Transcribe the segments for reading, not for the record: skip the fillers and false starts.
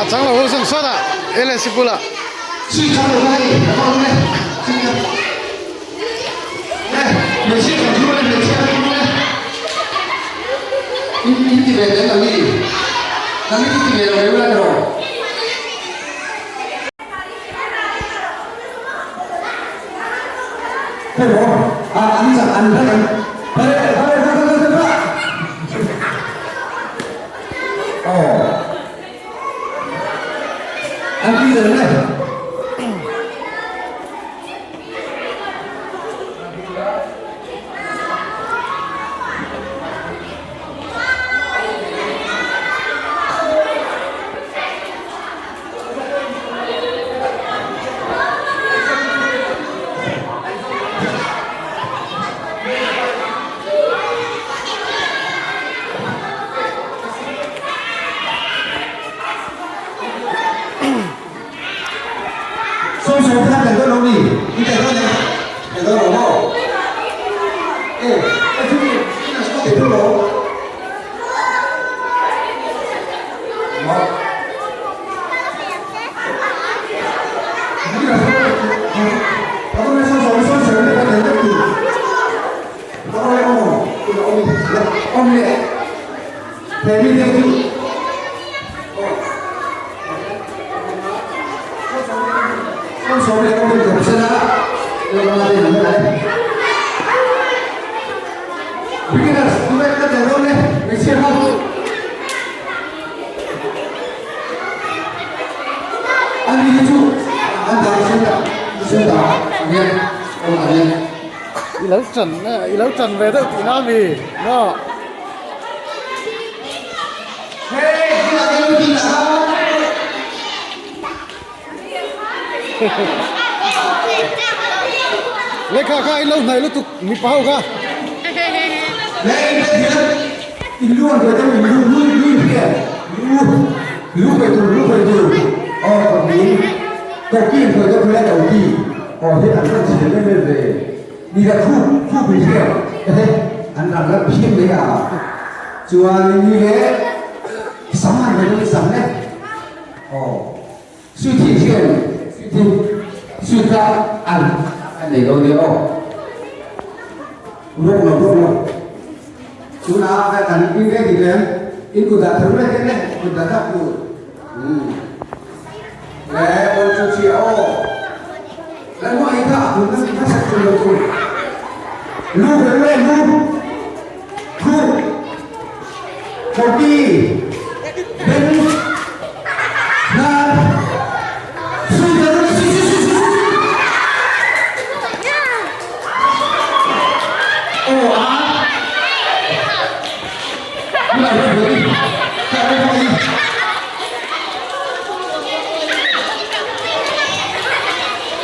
A chang lo ho zawng sawtah LSC bulah. Le, hmeichhia kan thu le, hmeichhia kan thu le. In in ti ve lem lo ni. Nang in ti ve lo reu la ni rawh. Hei maw, a an chak an hre em? Hei, hei, hei, hei, hei, hei. Aw. An ti zel le. Sawm khan kan dawn lo ni? In tel dawn em? Tel dawn lo maw? E, e chu mi, in a scope thei lo. Beginners, An ni hi chu an dah hre tak hre dah ang hian awm ang hian. I lo chan i lo chan ve deuh tihna a mi maw? Lehkha kha in lo hnaih lutuk mipa ho kha. In lu an ve deuh in lu lu lu in hria lu lu khawih tur lu khawih tur aw ka mi koki in khawih deuh khawi koki aw hi an rawn chhiar em em ve ni la khu khu in hria ehe an ran rat phian mai a chuan ni le sam an ve deuh sam le aw Suit hi hian suit hi suit kha an a nei lo nia aw. Ruak lo ruak lo. Tuna kan in ve dik lem in kut dah thar vek le kut dah tak tur. Le on chu chi aw. Le mo ai kha hun na kha sak tur lo tur. Lu ve le lu. Khu. Kopi. Ben.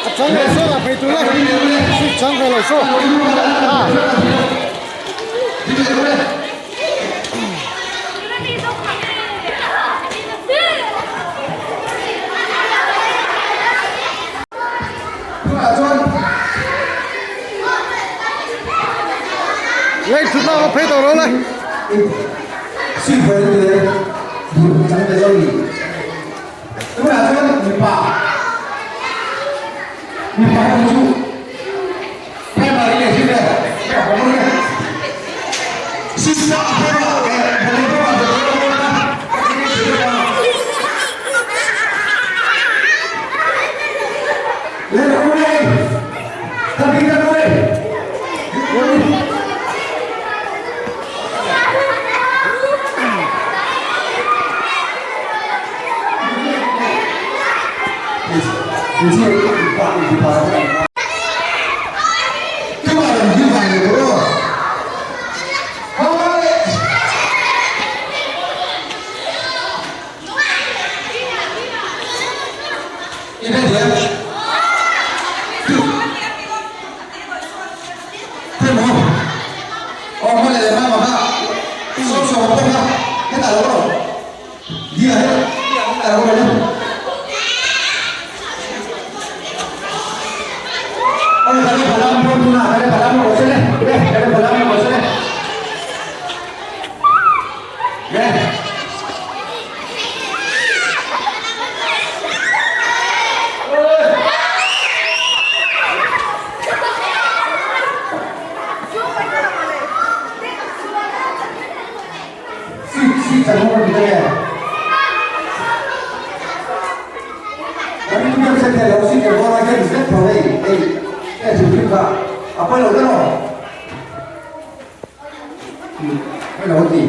A chang ve saw lah phei tur la chang ve lo saw a. Lên chúng ta có phê tàu đó đây. se thei lo si ke bawr a ken zet tho hei hei e chu hrim kha a pawi lo deuh aw pawi lo ti.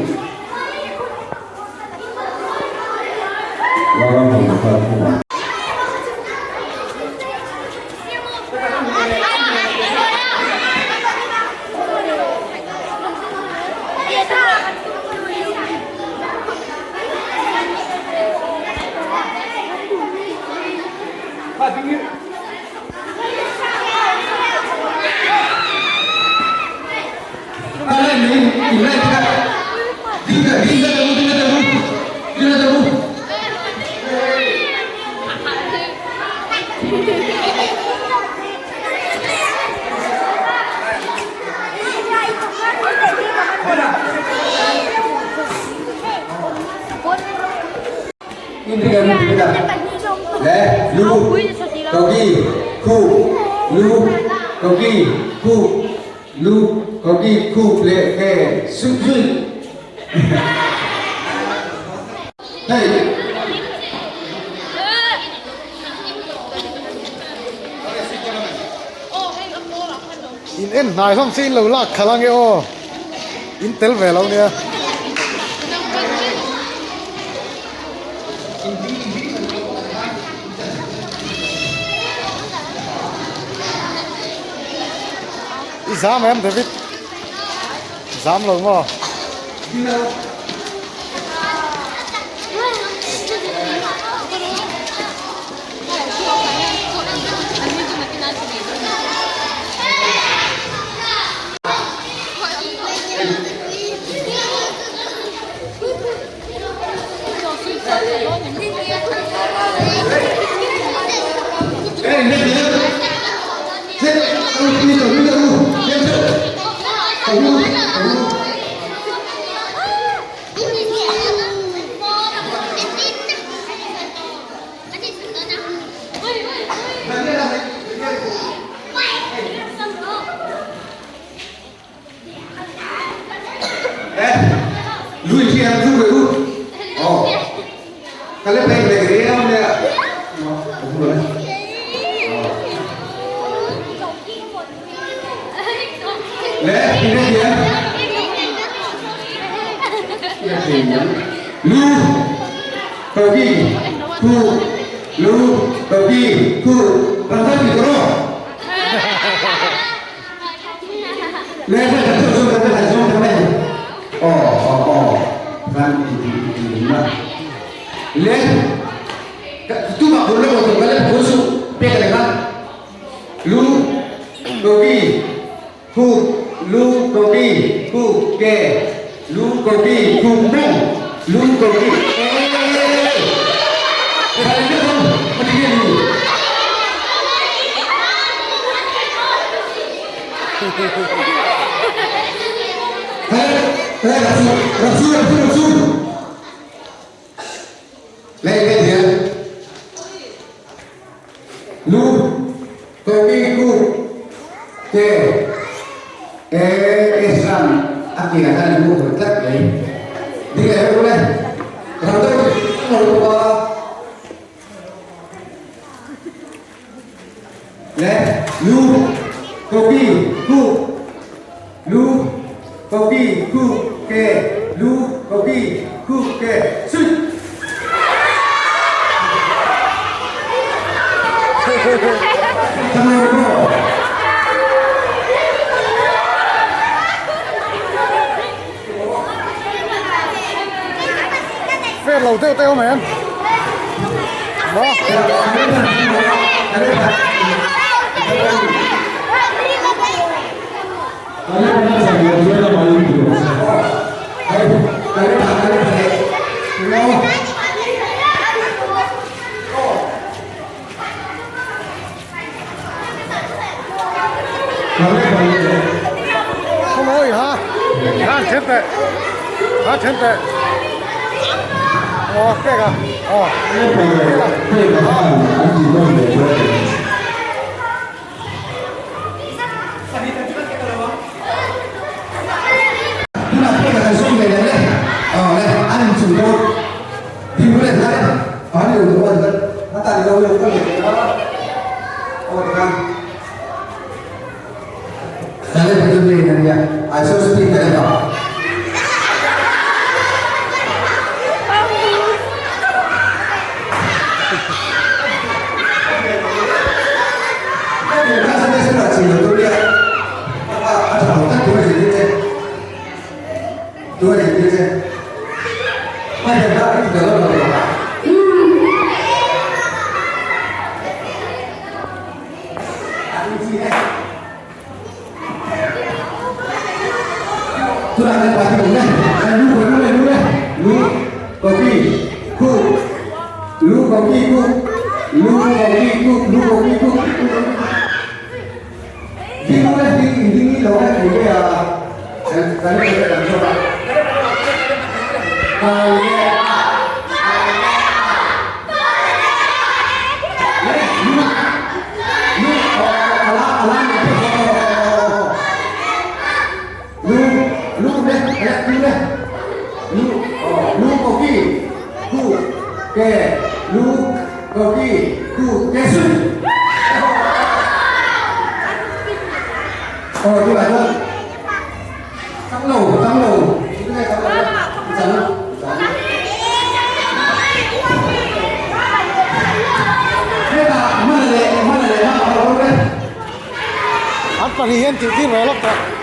Lu koki khup leh ke suih zui. Hei. In en hnai hlawm che in lo lak khalh ange aw in tel ve lo nia. I zam em David? Zam lo maw? Fair lo deuh te awm em? Maw? Không ơi ha Ha chết tệ Ha chết tệ Ồ, cái à Ồ Aw tikhan Caleb hi chu mi a nia, I saw speed ka en a. An pahnih hian tih tir ve lawk tawh.